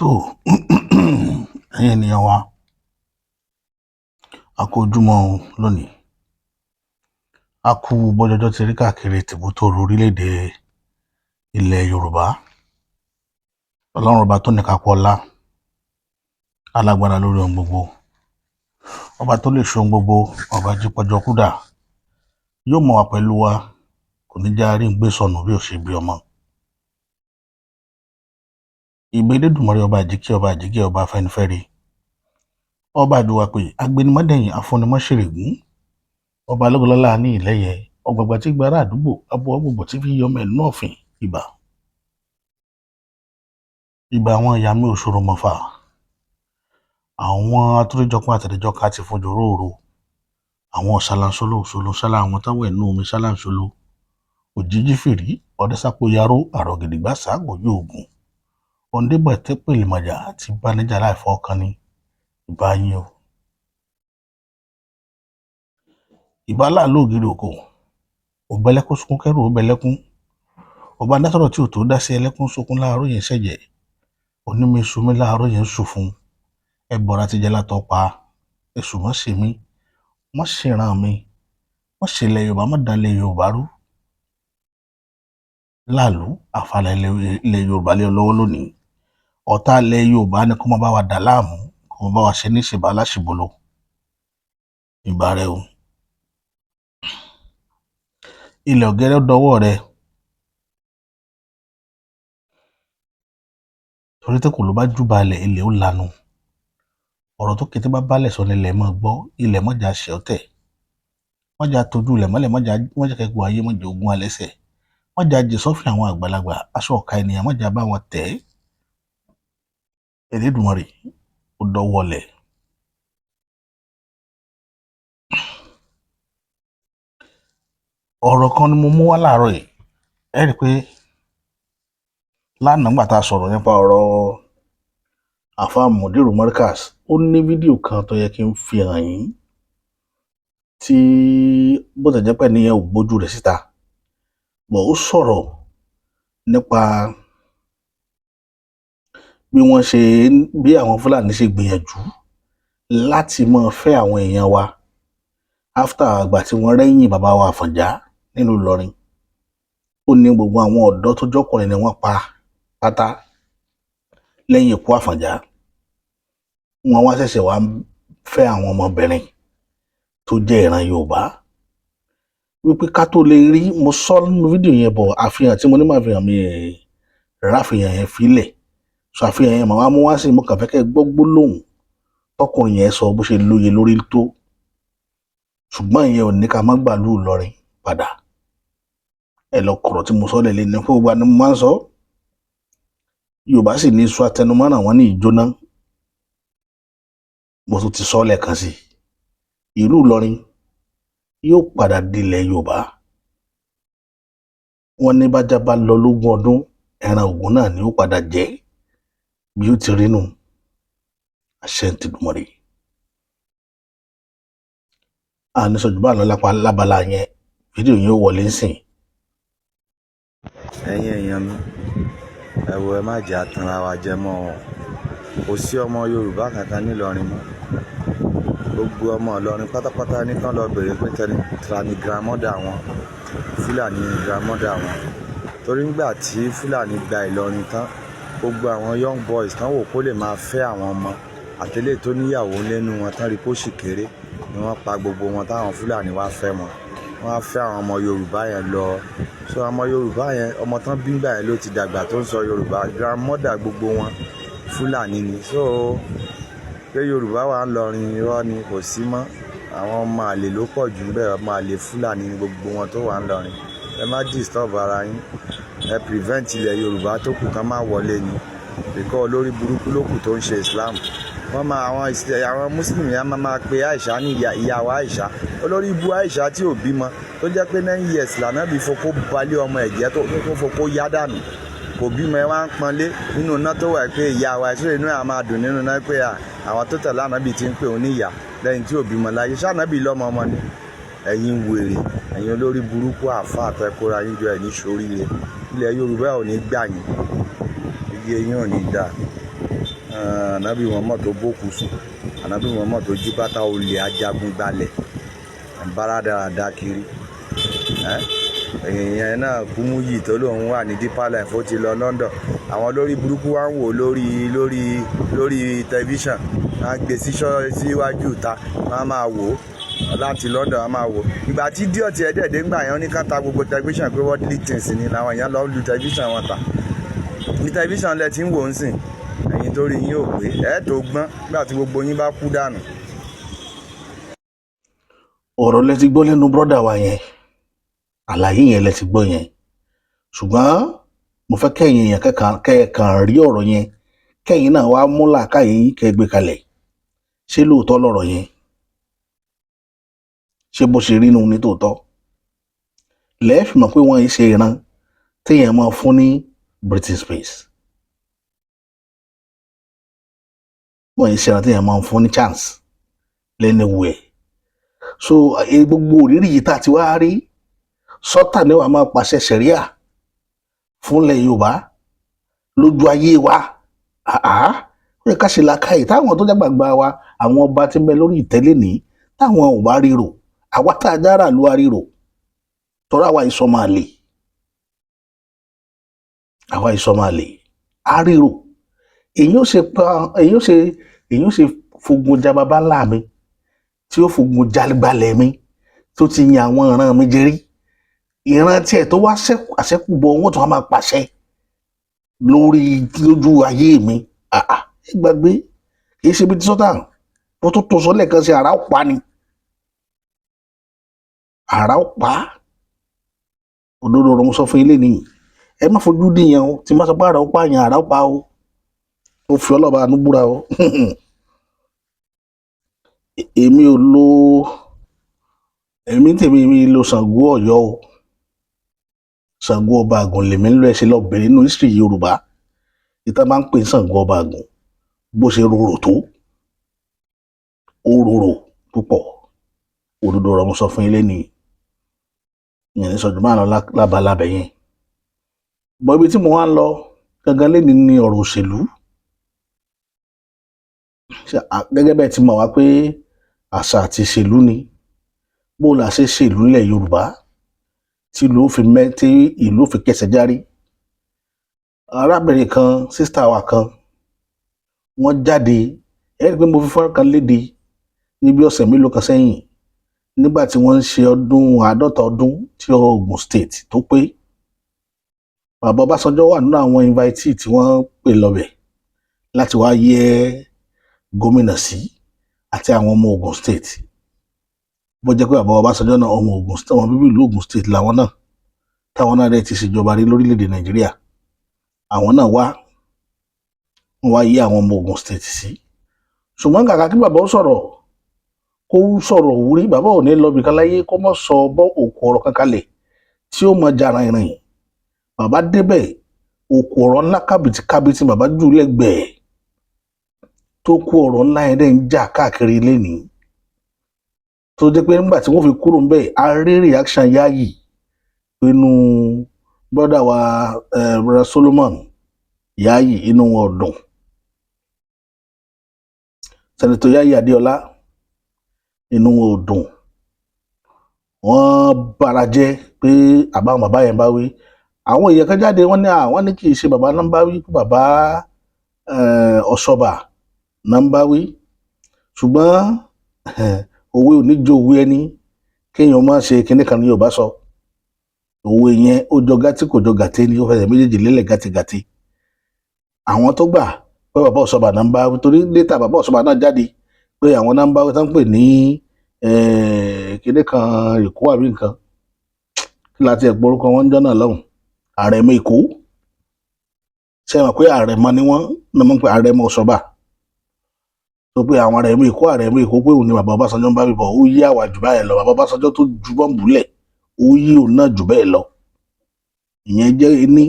Tó, ẹ̀yin ènìyàn wa, a kú ojúmọ́ o lónìí. A kú bọ́jọ́jọ́ ti rí káàkiri tìbútòrò orílẹ̀-èdè ilẹ̀ Yorùbá. Ọlọ́run ọba tó ní kápá ọlá, alágbára lórí ohun gbogbo, ọba tó lè ṣe ohun gbogbo, ọba jípọjọ kúdà, yóò mọ̀ wá pẹ̀lú wa, kò ní já rí ń gbé sọnù bí ò ṣe bí ọmọ. Ìbà Elédùmarè, ọba àjíkẹ́, ọba àjíkẹ́, ọba afẹ́nifẹ́re, ọba àdùwàpè, agbẹnimọ́dẹ̀yìn, afúnimọ́ṣèrègún, ọba lọ́gọlọ́lá ní ìlẹ́yẹ, ọ̀gbàgbà tí gba ará àdúgbò, abo ọgbọ̀gbọ̀ tí fi yọmọ ẹ̀ nínú ọ̀fìn. Ìbà ìbà àwọn ìyá mi òṣòro mọ̀fà, àwọn atúrẹ́jọpọ̀ àtẹ̀lẹ́jọka ti fún jòróòro, àwọn ọ̀sálàńsólò òṣòlò sálà, àwọn táwọn ẹ̀nú omi sálàńsólò, òjìji fìrí ọ̀dẹ́sàpò yaró àrọ̀ gidigba sáàgùn yóò gùn òǹdébọ̀ tẹ́pẹ̀lẹ̀mọ̀jà ti bánijà láìfọwọ́kan ní. Ìbà yín o. Ìbà láàlú ògiri òkò òbẹ̀lẹ́kún sunkún kẹrù òbẹ̀lẹ́kún, ọba dásọ̀rọ̀ tí ò tó dá sí ẹlẹ́kún sunkún láàárọ̀ yẹn ṣẹ̀jẹ̀ onímẹ̀sùnmí láàárọ̀ yẹn ń sùn fún ẹbọra ti jẹ látọ̀ pa èṣù. Mọ́ ṣe mí, mọ́ ṣèràn mi, mọ́ ṣẹlẹ̀ Yorùbá, mọ́ dalẹ̀ Yorùbá rú. Láàlú àfàlà ilẹ̀ Yorùbá lé ọ lọ́wọ́ lónìí. Ọ̀tá ilẹ̀ Yorùbá ni kó má bá wa dà láàmú, kó má bá wa ṣe ní ṣèbá láṣìbolo. Ìbà rẹ o. Ilẹ̀ ọ̀gẹ́rẹ́ dọwọ́ rẹ, torí tí kò ló bá júbà ilẹ̀, ilẹ̀ ó lanu. Ọ̀rọ̀ tó kété bá balẹ̀ sọ nílẹ̀ mọ́ gbọ́. Ilẹ̀ mọ́jà ṣe ọ́tẹ̀, mọ́jà tójú ilẹ̀ mọ́lẹ̀, mọ́jà mọ́jà kẹ́kọ̀ọ́ ayé, mọ́jà ogun alẹ́sẹ̀, mọ́jà jì sọ́fìn àwọn àgbàlagbà, aṣọ ọ̀ka ènìyàn mọ́jà bá wọn tẹ̀ ẹ́. Elédùmarè, ó dọwọ́ lẹ̀. Ọ̀rọ̀ kan ni mo mú wá láàárọ̀ yìí. Ẹ rí i pé lánàá nígbà tá a sọ̀rọ̀ nípa ọ̀rọ̀ àfáà Mudiru Markaz, ó ní fídíò kan tó yẹ kí n fi hàn yín, tí bó tẹ̀ jẹ́ pé ẹnìyẹn ò gbójú rẹ̀ síta bọ̀, ó sọ̀rọ̀ nípa bí wọ́n ṣe, bí àwọn Fúlàní ṣe gbìyànjú láti máa fẹ́ àwọn èèyàn wa after àgbà tí wọ́n rẹ́yìn bàbá wa Àfọ̀njá nílùú Ìlọrin. Ó ní gbogbo àwọn ọ̀dọ́ tó jọ́kùnrin ni wọ́n pa pátá lẹ́yìn ikú Àfọ̀njá. Wọ́n wá ṣẹ̀ṣẹ̀ wá fẹ́ àwọn ọmọbìnrin tó jẹ́ ìran Yorùbá, wípé ká tó lè rí. Mo sọ nínú fídíò yẹn bọ̀, àfihàn tí mo ní máa fi hàn mí ráfihàn yẹn fílẹ̀ sọ àfihàn yẹn màá wá mú wá sí. Mo kàn fẹ́ kẹ́ gbọ́ gbólóhùn tọkùnrin yẹn sọ, bó ṣe lóye lórí tó. Ṣùgbọ́n ìyẹn ò ní ká má gbàlú Ìlọrin padà. Ẹ lọ kọ̀rọ̀ tí mo sọ lẹ́lẹ́ ní fún gbogbo àni mo máa ń sọ. Yorùbá sì ní iṣu atẹnumọ́ràn wọn ní ìjóná. Mo tún ti sọ lẹ́ẹ̀kan sí, ìlú Ìlọrin yóò padà dilẹ̀ Yorùbá. Wọ́n ní bájá bá lọ lógún ọdún, ẹran Ògún náà ni ó padà jẹ́. Bí ó ti rí nù, àṣẹ ń tìdùmọ̀rẹ́. Àní sọ jù bá lọ lápá lábala yẹn. Fídíò yẹn ó wọlé ń sìn. Ẹ̀yin èèyàn mi, ẹ wo, ẹ má jẹ́ àtànra wa jẹ mọ́ ọ. Kò sí ọmọ Yorùbá kankan nílọrin mọ́. Gbogbo ọmọ Ìlọrin pátápátá ní kán lọ bèrè pé ta ni grandmother wọn. Fúlàní ni grandmother wọn, torí nígbà tí Fúlàní gba Ìlọrin tán, gbogbo àwọn young boys tán wò kó lè máa fẹ́ àwọn ọmọ àtẹlẹ́ tó níyàwó lẹ́nu wọn tán rí kó sì kéré ni wọ́n pa gbogbo wọn. Táwọn Fúlàní wá fẹ́ wọn, wọ́n á fẹ́ àwọn ọmọ Yorùbá yẹn lọ. So ọmọ Yorùbá yẹn, ọmọ tán bí gbà yẹn ló ti dàgbà tó ń sọ Yorùbá. Grandmother gbogbo wọn, Fúlàní ni. So pé Yorùbá wà ń lọrin, irọ́ ni, kò sí mọ́. Àwọn ọmọ àlè ló pọ̀ jù bẹ́ẹ̀. Ọmọ àlè Fúlàní ni gbogbo wọn tó wà ń lọrin. Ẹ má disturb ara yín. Ẹ prevent ilẹ̀ Yorùbá tó kù kán má wọlé ni, because olórí burúkú ló kù tó ń ṣe Islam. Wọ́n máa àwọn Muslim yẹn máa pe Aisha ní ìyàwó Aisha. Olórí ibu Aisha tí ò bímọ, tó jẹ́ pé 9 years lànà bí fokó balẹ̀ ọmọ ẹ̀jẹ̀ tó fokó yá dànù, kò bímọ. Ẹ wá ń pọnlé nínú iná tó wà pé ìyá wa ìṣòro, inú ẹ̀ máa dùn nínú iná pé àwọn tó tẹ̀lé ànábì ti ń pè òun ní ìyá lẹ́yìn tí ò bímọ láyé. Ṣànábì lọ́mọ ọmọ ni? Ẹ̀yin wèrè, ẹ̀yin olórí burúkú àfa àtẹkóra yín jọ, ẹ̀ ní sóríire. Ilẹ̀ Yorùbá ò ní gbà yín, igi eyín ò ní dà. Ànábì Muhammad tó bókù sùn, Ànábì Muhammad tó jí bàtà olè ajagun gbalẹ̀ bára dáradára kiri. Èèyàn náà Kúmúyì tó lóun wà ní Deeper Life, ó ti lọ London. Àwọn olórí burúkú wa ń wò lórí tẹlifíṣàn, wọ́n á gbé síwájú ìta, wọ́n á máa wò ó láti London, wọ́n á máa wò ó. Ìgbà tí díọ̀tì ẹ̀dẹ̀ẹ̀dẹ̀ ń gbà yẹn, ó ní ká ta gbogbo tẹlifíṣàn pé worldly things ni làwọn èèyàn lọ lu tẹlifíṣàn wọn ta. Ní tẹlifíṣàn lẹ ti ń wò ó ń sìn. Ẹ̀yin tó rí yín ò pé ẹ̀ tó gbọ́n nígbà tí gbogbo yín bá kú dànù. Ọ̀rọ̀ lẹ ti gbọ́ lẹ́nu brother wa yẹn, àlàyé yẹn lẹ ti gbọ́ yẹn. Ṣùgbọ́n mo fẹ́ kẹ́yìn èèyàn kẹ́ẹ̀kan rí ọ̀rọ̀ yẹn, kẹ́yìn náà wá mú làákàyè yín, kẹ́ gbé kalẹ̀. Ṣé lóòótọ́ lọ̀rọ̀ yẹn? Ṣé bó ṣe rí nù ní tòótọ́ lẹ́ẹ̀fì mọ̀ pé wọ́n yìí ṣe ìran téèyàn máa fún ní breathing space? Wọ́n yìí ṣe ìran téèyàn máa fún ní chance lẹ́nu wẹ̀. So gbogbo òrírí yìí tá a ti wá rí, sọ́tà ni wàá máa pàṣẹ sẹ̀ríà fúnlẹ̀ Yorùbá lójú ayé wa. Àá ó yẹ ká ṣe làákàyè. Táwọn tó jágbàgbà wa, àwọn ọba tí ń bẹ lórí ìtẹ́lẹ̀ ní, táwọn ò bá ríro, àwa tá a jára ló wá ríro tọ́ra àwa ìsọ máa lè, àwa ìsọ máa lè á ríro. Èyí ó ṣe pa, èyí ó ṣe fogun ja baba ńlá mi, tí ó fogun ja gbalẹ̀ mi, tó ti yan àwọn ìran mi jẹrí, ìran tiẹ̀ tó wá àṣẹ́kù bọ̀, wọ́n tún wá máa pàṣẹ lórí lójú ayé mi. Àà, ẹ gbàgbé, kì í ṣe bí tí sọ́tà mo tún tó sọ lẹ́ẹ̀kan sí, àrà ó pa ni, àrà ó pa. Òdodo ọ̀rọ̀ mo sọ fún ilé nìyí, ẹ má fojú dìyàn o. Tí má sọ pé àrà ó pa yàn, àrà ó pa o. Mo fi ọlọ́ba àánú búra o. Èmi ò lo, èmi tèmi mi lo Ṣàngó Ọ̀yọ́ o. Ṣàngó ọba Àgùn lèmi ń lọ. Ẹsẹ lọ bẹ̀rẹ̀ nínú history Yorùbá, ìta máa ń pè ní Ṣàngó ọba Àgùn. Bó ṣe rorò tó, ó rorò púpọ̀. Òdodo ọ̀rọ̀ mo sọ fún ilé nìyí. Ìyẹn ní sọjú máa lọ lábalábẹ yẹn bọ́. Ibi tí mo wá ń lọ gangan lénìí ní ọ̀rọ̀ òṣèlú. Gẹ́gẹ́ bẹ́ẹ̀ ti mọ̀ wá pé àṣà àti ìṣèlú ni, bó la ṣe ṣèlú nílẹ̀ Yorùbá tí ìlú ó fi mẹ́, tí ìlú ó fi kẹsẹ̀ járí. Arábìnrin kan, sister wa kan, wọ́n jáde. Ẹ rí i pé mo fi fọ́nrán kan léde níbi ọ̀sẹ̀ mélòó kan sẹ́yìn, nígbà tí wọ́n ń ṣe ọdún 50 ọdún tí Ogun State tó pé. Bàbá Ọbásanjọ́ wà nínú àwọn invitee tí wọ́n pè lọ́bẹ̀ láti wá yẹ gómìnà sí àti àwọn ọmọ Ogun State. Bó jẹ́ pé bàbá Ọbásanjọ́ náà, ọmọ Ogun State, ọmọ bíbí ìlú Ogun State làwọn náà, táwọn náà dẹ̀ ti ṣèjọba rí lórílẹ̀‐èdè Nàìjíríà. Àwọn náà wá, wọ́n wá yí àwọn ọmọ Ogun State sí. Ṣùgbọ́n kàkà kí bàbá ó sọ̀rọ̀, kó sọ̀rọ̀ wúrí, bàbá ò ní lọ bìkan láyé kó mọ̀ sọ bọ́ òkú ọ̀rọ̀ kan kalẹ̀ tí ó mọ jara ìrìn. Bàbá débẹ̀, òkú ọ̀rọ̀ ńlá kábìtì kábìtì bàbá jù lẹ́gbẹ̀ẹ́ tó kú. Ọ̀rọ̀ ńlá yẹn dẹ̀ ń jà káàkiri lénìí, tó jẹ́ pé nígbà tí wọ́n fi kúrò ńbẹ̀, a rí reaction Yáyì inú brother wa, brother Solomon Yáyì, inú wọn ò dùn. Senator Yáyì Adéọlá, inú wọn ò dùn, wọ́n bara jẹ́ pé àbáwọn bàbá yẹn bá wí. Àwọn èèyàn kan jáde, wọ́n ní àwọn ní kì í ṣe bàbá náà ń bá wí, pé bàbá Ọ̀ṣọ́bà náà ń bá wí. Ṣùgbọ́n òwe ò ní jó òwe ẹni kéèyàn má ṣe kinní kan ní Yorùbá sọ. Òwe yẹn, ó jọ gátí, kò jọ gàté ni, ó fẹsẹ̀ méjèèjì lélẹ̀ gàtìgàtì. Àwọn tó gbà pé bàbá Ọ̀ṣọ́bà náà ń bá wí, torí later bàbá Ọ̀ṣọ́bà náà jáde pé àwọn náà ń bá wí, tán ń pè ní kinní kan Èkó àbí nǹkan kí láti ẹ̀ gbórúkọ wọn jọ́ náà lọ́hùn, Àrẹ̀mọ Èkó. Ṣe mọ̀ pé Àrẹ̀mọ ni wọ́n ní, wọ́n ń pè Àrẹ̀mọ Ọ̀ṣọ́bà, tó pé àwọn Àrẹ̀mọ Èkó, Àrẹ̀mọ Èkó, pé òun ni bàbá Ọbásanjọ́ ń bá wí bọ̀. Ó yí àwà jù báyẹn lọ. Bàbá Ọbásanjọ́ tó ju bọ́ǹbù lẹ̀, ó yí òun náà jù bẹ́ẹ̀ lọ. Ìyẹn jẹ́ ní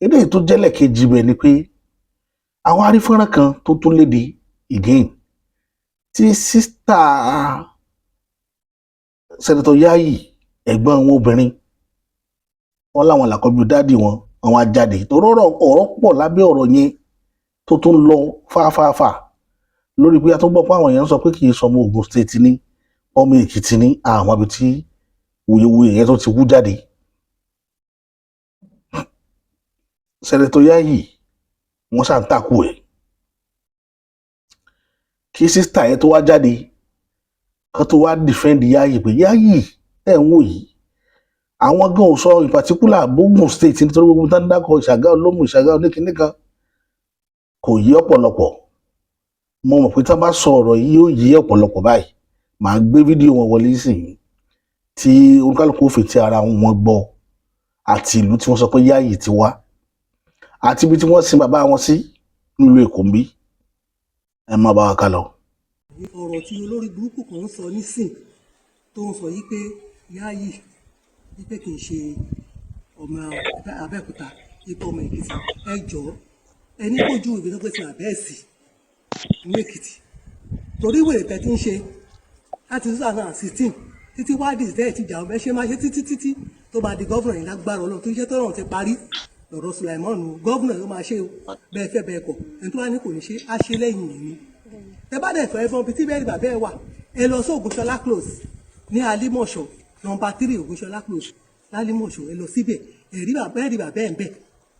eléyìí. Tó jẹ́lẹ̀ kejì bẹ̀ ni pé àwọn arífọ́nrán kan tó tún léde again tí sister Senator Yayi, ẹ̀gbọ́n wọn obìnrin, wọn láwọn làkọ́bí daddy wọn, àwọn ajáde torí ọ̀rọ̀ pọ̀ lábẹ́ ọ̀rọ̀ yẹn. Tó tún lọ fáfáfá lórí pé a tó gbọ́ pé àwọn èèyàn sọ pé kì í sọmọ Ògùn State ní, ọmọ Èkìtì ní, àwọn ibi tí wuyewuye yẹn tó ti wú jáde. Senator Yayi, wọ́n ṣà ń takò ẹ̀ kí sister yẹn tó wá jáde, kán tó wá defend Yayi pé Yayi ẹ̀ ń wò yìí, àwọn gan ò sọ in particular bógùn State, nítorí gbogbo tá ń dákọ Ìṣàgá Olómù, Ìṣàgá oníkìní kan, kò yí ọ̀pọ̀lọpọ̀. Mo mọ̀ pé tá a bá sọ ọ̀rọ̀ yìí, yóò yí ọ̀pọ̀lọpọ̀ báyìí. Màá gbé fídíò wọn wọlé sí i tí oníkálukú ó fi ti ara wọn gbọ́, àti ìlú tí wọ́n sọ pé Yayi ti wá, àti ibi tí wọ́n sin bàbá wọn sí nílùú Èkó ń bí. Ẹ má bá wa ká lọ. Ọ̀rọ̀ tí olórí burúkú kan ń sọ nísìn, tó ń sọ yìí pé Yayi wípé kì í ṣe ọmọ Abẹ́òkúta, ipò ọmọ Èkìtì, ẹ jọ̀ọ́, ẹni kò ju ìwé tó pé ti àbẹ́ ẹ̀ sí ní Èkìtì, torí wèrè tẹ́ ti ń ṣe láti 2016 títí wá dìde ti jà, ọmọ ẹ ṣe máa ṣe títí títí tó bá di governor yìí. Lágbára Ọlọ́run, tó iṣẹ́ tọ́lọ́run ti parí lọ́rọ̀ Sulaimon, governor yóò máa ṣe o. Bẹ́ẹ̀ fẹ́ bẹ́ẹ̀ kọ̀, ẹni tó bá ní kò ní ṣe á ṣe lẹ́yìn yìí ni. Tẹ bá dẹ̀ fẹ́ fọ́n bí tí bẹ́ẹ̀ ni bàbá ẹ̀ wà, ẹ lọ sí Ògúnṣọlá Close ní Alímọ̀ṣọ́, number 3 Ògúnṣọlá Close lálímọ̀ṣọ́. Ẹ lọ síbẹ̀, ẹ̀rí bàbá, ẹ̀rí bàbá ẹ̀ ń bẹ̀,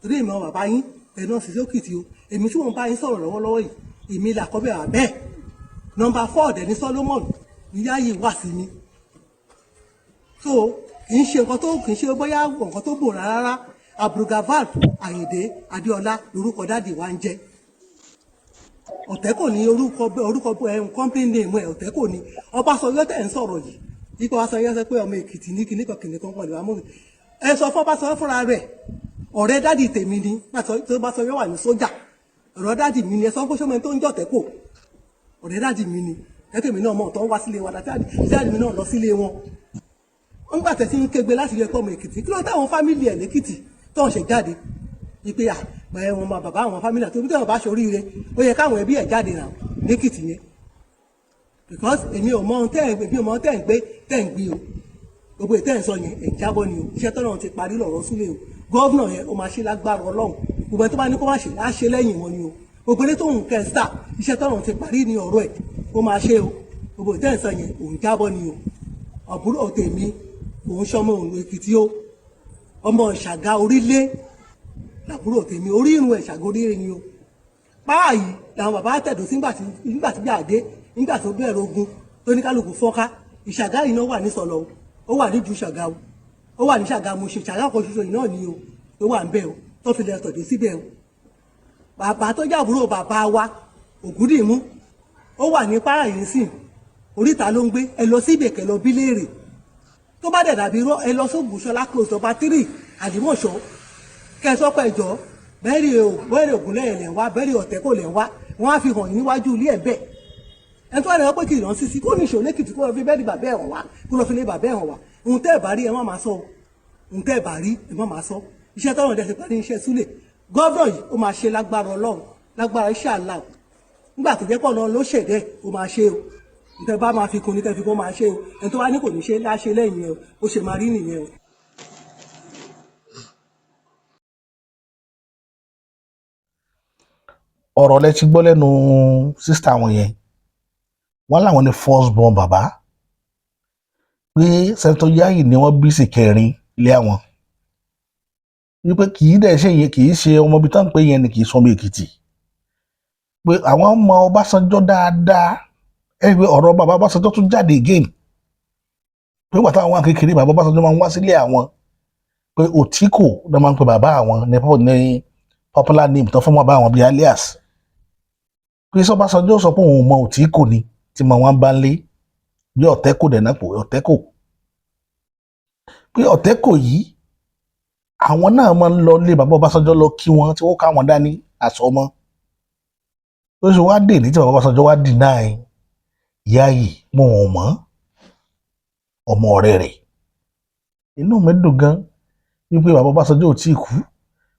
torí èmi àwọn bàbá yín ẹ̀ náà sì sókìtì o. Èmi tí wọ́n bá yín sọ̀rọ̀ lọ́wọ́lọ́wọ́ yìí, èmi làkọ́bẹ̀ bàbá ẹ̀. Number 4 dẹ̀ ní Solomon ní Yayi wà sí mi. So kì í ṣe nǹkan tó, kì í ṣe bóyá nǹkan tó bò rárá. Abdulgafar Ayinde Adéọlá lórúkọ daddy wa ń jẹ́. Ọ̀tẹ́ kò ní orúkọ, orúkọ company name ẹ̀, ọ̀tẹ́ kò ní. Ọbásanjọ́ tẹ̀ ń sọ̀rọ̀ yìí, ipò Ọbásanjọ́ sọ pé ọmọ Èkìtì ní kìnnìkan kìnnìkan kan lè wá mú mi. Ẹ sọ fún Ọbásanjọ́ fúnra rẹ̀, ọ̀rẹ́ daddy tèmi ni. Tó Ọbásanjọ́ wà ní sójà, ọ̀rẹ́ daddy mi ni. Ẹ sọ fún sọmọ tó ń jọ̀tẹ́ kò, ọ̀rẹ́ daddy mi ni. Ẹ̀kẹ́mi náà mọ̀ tó ń wá sílé wa, daddy mi náà lọ sílé wọn. Wọ́n gbà tẹ̀sí ń kégbe láti yẹ kọ́ ọmọ Èkìtì. Kí ló táwọn family ẹ̀ lẹ́kìtì tó ń ṣe jáde wípé àgbà ẹ̀ wọn bàbá àwọn family àti omi tí wọn bá ṣoríire, ó yẹ káwọn ẹbí ẹ̀ jáde náà lẹ́kìtì yẹn, because èmi ò mọ ohun tẹ́ ẹ̀, èmi ò mọ ohun tẹ́ ẹ̀ ń gbé, tẹ́ ẹ̀ ń gbé o. Gbogbo ìtẹ́ ẹ̀ ń sọ yẹn, ẹ̀ jábọ́ ni o. Iṣẹ́ tọ́lọ́run ti parí lọ̀rọ̀ súlẹ̀ o. Governor yẹn, ó máa ṣe lágbára Ọlọ́run. Gbogbo ẹ̀ tó bá ní kó má ṣe, á ṣe lẹ́yìn wọn ni o. Gbogbo ilé tó ń kẹ́ sà, iṣẹ́ tọ́lọ́run ti parí ní ọ̀rọ̀ ẹ̀, ó máa ṣe o. Gbogbo ìtẹ́ ẹ̀ ń sọ yẹn, òun jábọ́ ni o. Àbúrò tèmi, òun sọmọ òun Èkìtì o. Ọmọ Ìṣàgà Orílẹ̀ làbúrò tèmi, orí irun ẹ̀ Ìṣàgà Orílẹ̀ ni o. Báyìí làwọn bàbá tẹ̀dó sí nígbà tí gbàdé, nígbà tó bẹ̀rẹ̀ ogun tó ní kálukú fọ́nká. Ìṣàgà yìí náà wà ní Sọ̀lọ̀ o, ó wà ní ju Ṣàgà o, ó wà ní Ṣàgà. Mo ṣe Ṣàgà kan ṣoṣo yìí náà ni o tó wà ń bẹ̀ o, tó fi lẹ̀ tọ̀dó síbẹ̀ o. Bàbá tó jàbúrò bàbá wa Ògúndìmú, ó wà ní párá yìí sìn, oríta ló ń gbé. Ẹ lọ síbẹ̀, kẹ lọ bí léèrè. Tó bá dẹ̀ dàbí irọ́, ẹ lọ sí Ògúnṣọlá Close, number 3, Àlìmọ̀ṣọ́, kẹ sọ pé ẹjọ́ bẹ́ẹ̀rì o, bẹ́ẹ̀rì Ògúnlẹ̀yẹ lẹ̀ ń wá, bẹ́ẹ̀rì ọ̀tẹ́ kò lẹ̀ ń wá, wọ́n á fi hàn yín níwájú ilé ẹ̀ bẹ́ẹ̀. Ẹni tó wà lẹ́wọ́ pé kì í rán sísí kó ní ìṣòro lẹ́kìtì, kó lọ fi bẹ́ẹ̀rì bàbá ẹ̀ hàn wá, kó lọ fi lé bàbá ẹ̀ hàn wá. Ohun tẹ́ ẹ̀ bá rí, ẹ má máa sọ o. Ohun tẹ́ ẹ̀ bá rí, ẹ má máa sọ. Iṣẹ́ tọ́rọ̀ dẹ̀ ti parí, iṣẹ́ súlẹ̀ governor yìí, ó máa ṣe lágbára Ọlọ́run, lágbára iṣẹ́ àlà nígbà tó jẹ́ pọ̀ náà ló ṣẹ̀dẹ̀, ó máa ṣe o. Nítorí bá máa fi kún ní kẹ́ fi kún, máa ṣe o. Ẹni tó bá ní kò ní ṣe láṣẹ lẹ́yìn ẹ o, ó ṣe máa rí nìyẹn o. Ọ̀rọ̀ lẹ ti gbọ́ lẹ́nu sister wọn yẹn. Wọ́n láwọn ní first born bàbá, pé Senator Yayi ni wọ́n bí sí kẹrin ilé àwọn, wípé kì í dẹ̀ ṣe yẹn, kì í ṣe ọmọ ibi tán pé yẹn ni, kì í sọmọ Èkìtì, pé àwọn mọ Ọbásanjọ́ dáadáa. Ẹ pé ọ̀rọ̀ bàbá Ọbásanjọ́ tún jáde again, pé wàtá àwọn kékeré, bàbá Ọbásanjọ́ máa ń wá sílé àwọn, pé Òtíkò ló máa ń pe bàbá àwọn ní popular name tó fún bàbá àwọn bíi alias, pé sọbásanjọ́ sọ pé òun mọ Òtíkò ni tí mo wọn bá ń lé bí Ọ̀tẹ́kò dẹ̀ náà pò Ọ̀tẹ́kò, pé Ọ̀tẹ́kò yìí, àwọn náà máa ń lọ lé bàbá Ọbásanjọ́ lọ kí wọn, tí wọ́n ká wọn dání àsọmọ́. Ó sì wá dè ní tí bàbá Ọbásanjọ́ wá deny Yayi mọ òun mọ́ ọmọ ọ̀rẹ́ rẹ̀. Inú mi dùn gan wípé bàbá Ọbásanjọ́ ò tí ì kú,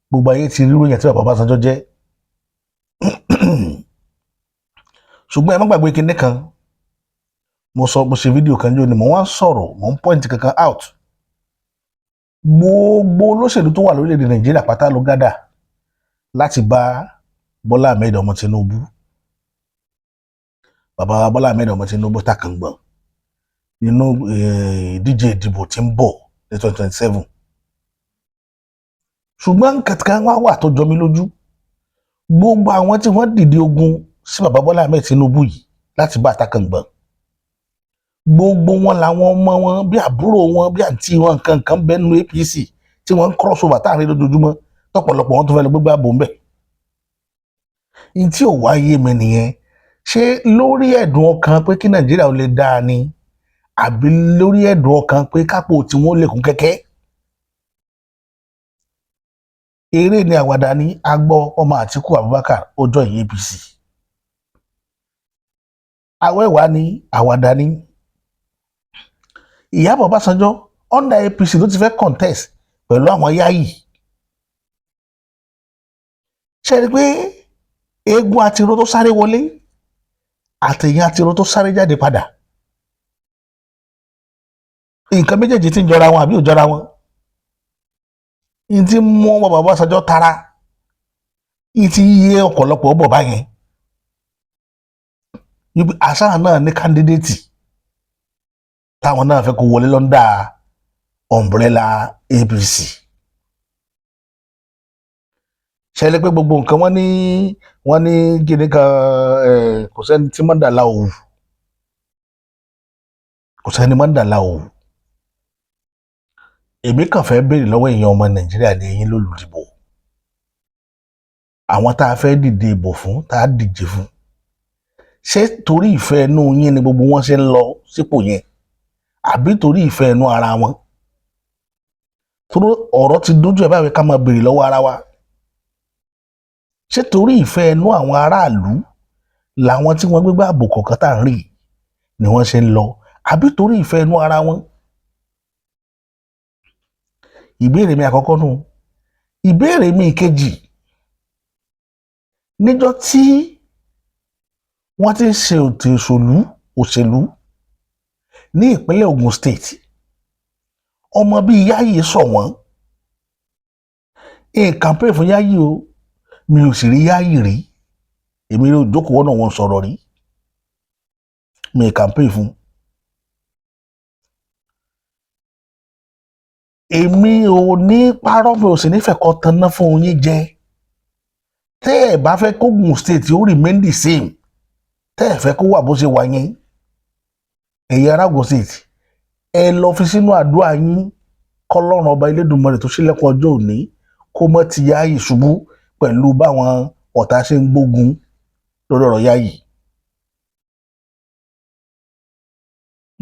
gbogbo ayé ti rí ròyìn tí bàbá Ọbásanjọ́ jẹ́. Ṣùgbọ́n ẹ má gbàgbé kinní kan mo sọ, mo ṣe fídíò kan jóni, mo wá ń sọ̀rọ̀, mo ń point kankan out. Gbogbo olóṣèlú tó wà lórílẹ̀‐èdè Nàìjíríà pátá ló gádà láti bá Bọ́lá Ahmed ọmọ Tinubu, bàbá wa Bọ́lá Ahmed ọmọ Tinubu takàngbọ̀n nínú ìdíje ìdìbò tí ń bọ̀ ní 2027. Ṣùgbọ́n kankan wá wà tó jọ mí lójú. Gbogbo àwọn tí wọ́n dìde ogun sí bàbá Bọ́lá Ahmed Tinubu yìí láti bá takàngbọ̀n, gbogbo wọn làwọn ọmọ wọn, bí àbúrò wọn, bí àǹtí wọn, nǹkan kan bẹ́ẹ̀ nínú APC tí wọ́n ń cross over táàrin lójoojúmọ́, tọ́pọ̀lọpọ̀ wọn tó fẹ́ lọ gbégbá bò ń bẹ̀. Ní tí ò wáyé mi nìyẹn. Ṣé lórí ẹ̀dùn ọkàn pé kí Nàìjíríà ó lè dáa ni, àbí lórí ẹ̀dùn ọkàn pé kápò tí wọ́n lè kún kẹ́kẹ́? Eré ni, àwàdà ní agbọ́. Ọmọ Àtíkù Abubakar ó join APC, awẹ́wà ní, àwàdà ní. Ìyábọ̀ Ọbásanjọ́, under APC ló ti fẹ́ contest pẹ̀lú àwọn Yáyì. Ṣe rí i pé eégún àtiró tó sáré wọlé àtẹ̀yìn àtiró tó sáré jáde padà, nǹkan méjèèjì tí ń jọra wọn àbí ò jọra wọn? Ní tí mú bàbá Ọbásanjọ́ tara ní ti yé ọ̀pọ̀lọpọ̀ bọ̀ báyẹn wípé àṣà náà ní candidate táwọn náà fẹ́ kó wọlé l'under umbrella APC. Ṣẹlẹ̀ pé gbogbo nǹkan wọ́n ní kíni kan, kò sẹ́ni tí mọ́ndàlá òwú, kò sẹ́ni mọ́ndàlá òwú. Èmi kàn fẹ́ béèrè lọ́wọ́ èèyàn ọmọ Nàìjíríà ní ẹ̀yin lólùdìbò, àwọn tá a fẹ́ dìde ìbò fún, tá a díje fún, ṣé torí ìfẹ́ inú yín ni gbogbo wọn ṣe ń lọ sípò yẹn, àbí torí ìfẹ́ inú ara wọn? Torí ọ̀rọ̀ ti dójú ẹ̀ báyìí, ká máa béèrè lọ́wọ́ ara wa, ṣé torí ìfẹ́ inú àwọn aráàlú làwọn tí wọ́n gbégbá ààbò kọ̀ọ̀kan tá à ń rí ni wọ́n ṣe ń lọ, àbí torí ìfẹ́ inú ara wọn? Ìbéèrè mi àkọ́kọ́ nù. Ìbéèrè mi kejì, níjọ́ tí wọ́n ti ń ṣe ètò òṣèlú ní ìpínlẹ̀ Ogun State, ọmọ bíi Yáyì sọ wọ́n n campaign fún Yáyì o, mi ò sì rí Yáyì rí, èmi rí òjókòó náà wọn sọ̀rọ̀ rí, mi ì campaign fún. Èmi ò ní parọ́, mi ò sì nífẹ̀ẹ́ kan tanná fún yín jẹ. Tẹ́ ẹ̀ bá fẹ́ kógun State ó remain the same, tẹ́ ẹ̀ fẹ́ kó wà bó ṣe wà yẹn, ẹ̀yin ará Ògùn State, ẹ lọ fi sínú àdúrà yín kọ́lọ́run ọba Elédùmarè tó ṣílẹ̀kùn ọjọ́ òní kó mọ́ ti Yáyì ṣubú pẹ̀lú báwọn ọ̀tá ṣe ń gbógun lórí ọ̀rọ̀ Yáyì.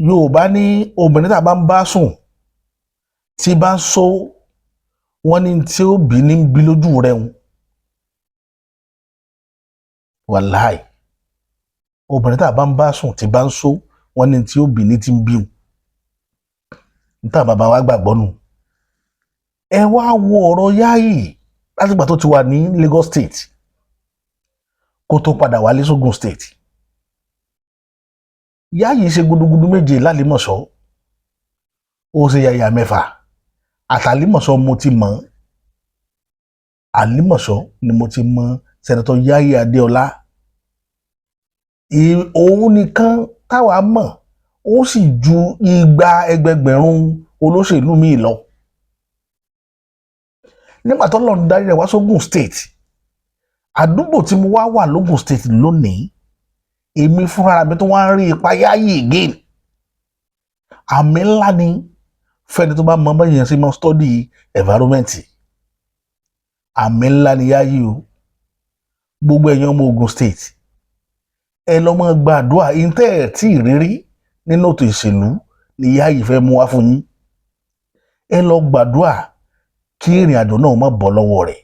Yorùbá ní obìnrin tá a bá ń bá sùn tí bá ń sọ, wọ́n ní tí ó bí ní bí lójú rẹ̀ ń wàláì. Obìnrin tá a bá ń bá sùn tí bá ń sọ, wọ́n ní tí ó bí ní ti ń bí wọn níta. Bàbá wa gbàgbọ́ nù. Ẹ wá wo ọ̀rọ̀ Yáyì látìgbà tó ti wà ní Lagos State kó tó padà wálé sógun State. Yáyì ṣe gudugudu méje lálẹ́mọ̀ṣọ́, ó ṣe yàyà mẹ́fà àtàlímọ̀ṣọ́. Mo ti mọ̀ àlímọ̀ṣọ́ ni mo ti mọ̀ Senator Yáyì Adéọlá. Òun nìkan táwa mọ̀, ó sì ju igba ẹgbẹgbẹ̀rún olóṣèlú míì lọ. Nígbà tó lọ́n darí rẹ̀ wá sógun State, àdúgbò tí mo wá wà lógun State lónìí, èmi fúnra mi tó wá ń rí ipa Yáyì again. Àmì ńlá ni fẹ́ni tó bá mọ bẹ́yẹn sí mọ́ study environment. Àmì ńlá ni Yáyì o. Gbogbo ẹ̀yin ọmọ Ogun State, ẹ lọ́ mọ́ gbàdúrà. Ìtẹ́ ẹ̀ tí ì rírí nínú ètò ìṣèlú ni Yáyì fẹ́ mú wá fún yín. Ẹ lọ gbàdúrà kí ìrìn àjò náà má bọ́ lọ́wọ́ rẹ̀.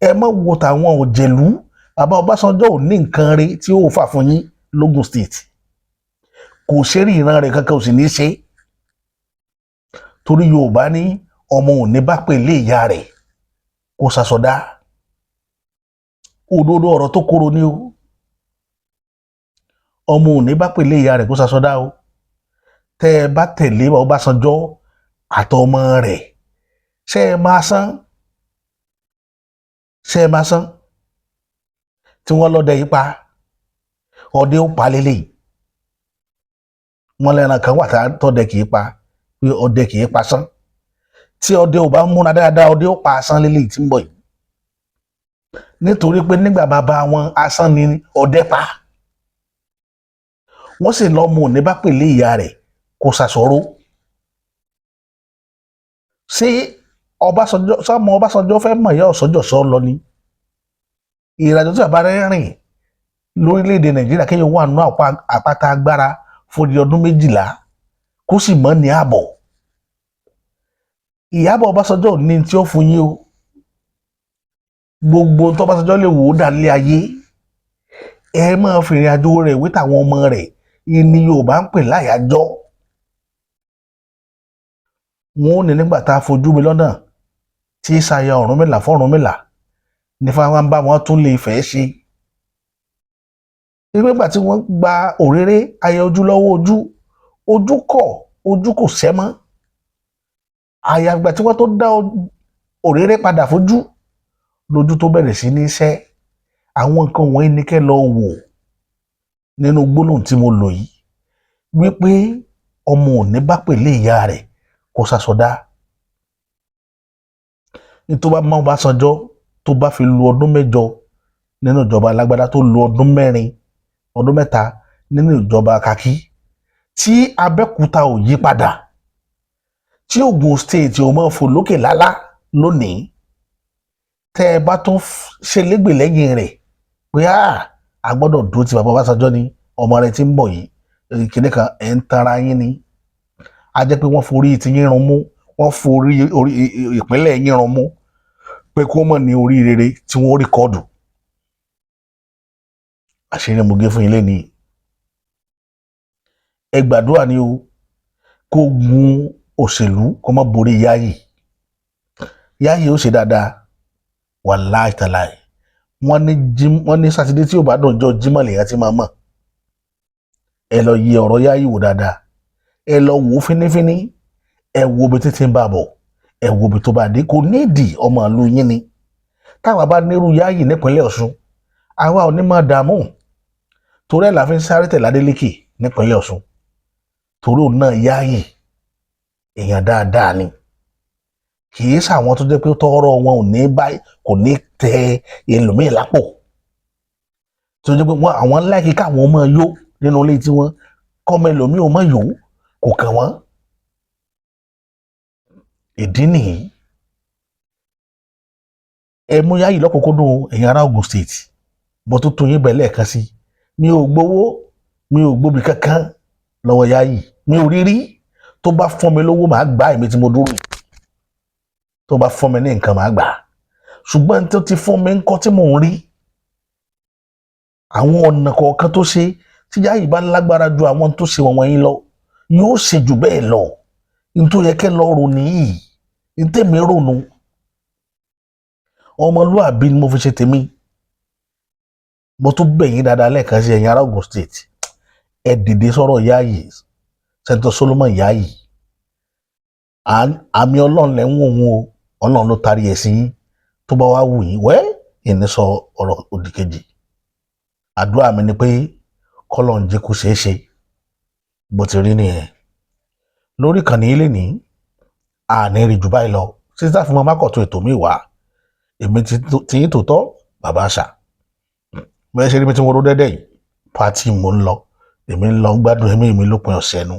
Ẹ má wo tàwọn òjèlú. Bàbá Ọbásanjọ́ ò ní nǹkan rí tí ó fà fún yín lógun State, kò ṣe rí, ìran rẹ̀ kankan ò sì ní ṣe, torí Yorùbá ní ọmọ òní bá pè lé ìyá rẹ̀ kó sasọdá. Òdodo ọ̀rọ̀ tó kóró ní o. Ọmọ òní bá pè lé ìyá rẹ̀ kó sasọdá o. Tẹ́ ẹ bá tẹ̀lé Ọbásanjọ́ àtọmọ rẹ̀, ṣé ẹ máa san? Ṣé ẹ máa san? Tí wọ́n lọ́dẹ yìí pa, ọdẹ ó pa lélẹ́yìí. Wọ́n lẹ́ran kan wà tọ́dẹ kì í pa, pé ọdẹ kì í pa sán. Tí ọdẹ ò bá múra dáadáa, ọdẹ ó pa asán lélẹ́yìí tí ń bọ̀ yìí, nítorí pé nígbà bàbá wọn, asán ni ọdẹ pa. Wọ́n sì lọ́mọ òní bá pèlè ìyá rẹ̀ kó sàṣọrò. Ṣé Ọbásanjọ́, sọmọ Ọbásanjọ́ fẹ́ mọ̀ ìyá ọ̀sọ́jọ́ sọ lọ ni? Ìrìnàjò tí bàbá rẹ̀ rìn lórílẹ̀‐èdè Nàìjíríà, kéèyàn wà nínú àpáta agbára fún di ọdún 12, kó sì mọ́ ní ààbọ̀. Ìyábọ̀ Ọbásanjọ́ ò ní tí ó fún yín o. Gbogbo tó Ọbásanjọ́ lè wò ó dà lé ayé, ẹ máa fi ìrìn àjò rẹ̀ wé tàwọn ọmọ rẹ̀ ní Yorùbá ń pè láyàjọ́. Wọn ò ní nígbà tá a fojú mi lọ́nà tí ìsàyà Ọ̀rúnmìlà fún Ọ̀rúnmìlà ní fáwọn bá wọn tún lè fẹ́ ṣe nígbà tí wọ́n gba òréré ayé ojú lọ́wọ́ ojú, ojú kọ̀, ojú kò sẹ́ mọ́. Àyàgbà tí wọ́n tó dá òréré padà fojú lójú tó bẹ̀rẹ̀ sí ní sẹ́. Àwọn nǹkan wọ̀nyí ní kẹ́ lọ wò nínú gbólóhùn tí mo lò yìí, wípé ọmọ òní bá pèlè ìyá rẹ̀ kó sásọdá. Nítorí bá mọ́ Ọbásanjọ́ tó bá fi lu ọdún 8 nínú ìjọba alágbádá, tó lu ọdún 4, ọdún 3 nínú ìjọba kakí, tí Abẹ́òkúta ò yí padà, tí Ògùn State ò mọ̀ fò lókè lálá lónìí, tẹ́ ẹ bá tún ṣe légbè lẹ́yìn rẹ̀ pé a gbọ́dọ̀ dúró ti bàbá Ọbásanjọ́ ni, ọmọ rẹ̀ tí ń bọ̀ yìí, kìnìún kan ẹ̀ ń tanra yín ni. A jẹ́ pé wọ́n forí ti yín run mú, wọ́n forí orí ìpínlẹ̀ yín run mú pé kó mọ̀ ní orí rere tí wọ́n record. Àṣírí mo gé fún yín lẹ́nìí. Ẹ gbàdúrà ni o, kó gun òṣèlú kó má borí Yáyì. Yáyì ó ṣe dáadáa, wàláì tàláì. Wọ́n ní jim, wọ́n ní Sátidé tí ò bá dùn jọ Jímọ̀ lèèyàn ti máa mọ̀. Ẹ lọ yẹ ọ̀rọ̀ Yáyì wò dáadáa, ẹ lọ wò ó fínífíní, ẹ wo ibi títí ń bá bọ̀, ẹ wo ibi tó bá dé. Kò nídìí ọmọ ìlú yín ni. Táwa bá nírú Yáyì nípínlẹ̀ Ọ̀ṣun, àwa ò ní máa dààmú. Torí ẹ̀ la fi ń sáré tẹ̀lé Adeleke nípínlẹ̀ Ọ̀ṣun, torí òun náà Yáyì, èèyàn dáadáa ni. Kì í ṣàwọn tó jẹ́ pé tọrọ wọn ò ní báyìí, kò ní tẹ ẹlòmíì lápò, tó jẹ́ pé wọn àwọn like káwọn máa yó nínú ilé tí wọn kọ́mọ ẹlòmíì ò máa yó, kò kàn wọ́n. Ìdí nìyí, ẹ mú Yáyì lọ́kùnkúndùn. Ẹ̀yin ará Ògùn State, bó tó tún yín bẹ̀ lẹ́ẹ̀kan sí, mi ò gbowó, mi ò gbóbi kankan lọ́wọ́ Yáyì, mi ò rí rí. Tó bá fún mi lówó, màá gbà. Èmi tí mo dúró yìí, tó bá fún mi ní nǹkan, màá gbà. Ṣùgbọ́n tó ti fún mi ńkọ́ tí mò ń rí àwọn ọ̀nà kọ̀ọ̀kan tó ṣe, tí Yáyì bá lágbára ju àwọn tó ṣe wọ̀nyí lọ, yóò ṣe jù bẹ́ẹ̀ lọ. Nítorí yẹ kẹ́ lọ rò nìyí, ntẹ̀mí rònú ọmọlúàbí ni mo fi ṣe tèmi. Mo tún bẹ̀ yín dáadáa lẹ́ẹ̀kan sí, ẹ̀yin ará Ògùn State, ẹ dìde sọ̀rọ̀ Yáyì, Senator Solomon Yáyì. Àmì Ọlọ́run lẹ́ ń wò wọ́n o. Ọlọ́run ló tarí ẹ̀ sí yín. Tó bá wá wù yín wẹ́, ìní sọ ọ̀rọ̀ òdì kejì. Àdúrà mi ni pé kọ́lọ́n jẹ́ kó ṣeé ṣe. Bó ti rí nìyẹn lórí ìkànnì yìí lè ní àní rí jù báyìí lọ sísá fún mọ́ mákọ̀tún ètò mi wá. Èmi ti yín tòótọ́, bàbá àṣà bẹ́ẹ̀ ṣe rí mi tí mo ró dẹ́dẹ́ yìí, party mò ń lọ. Èmi ń lọ gbádùn ẹ̀mí mi lópin ọ̀sẹ̀ nu.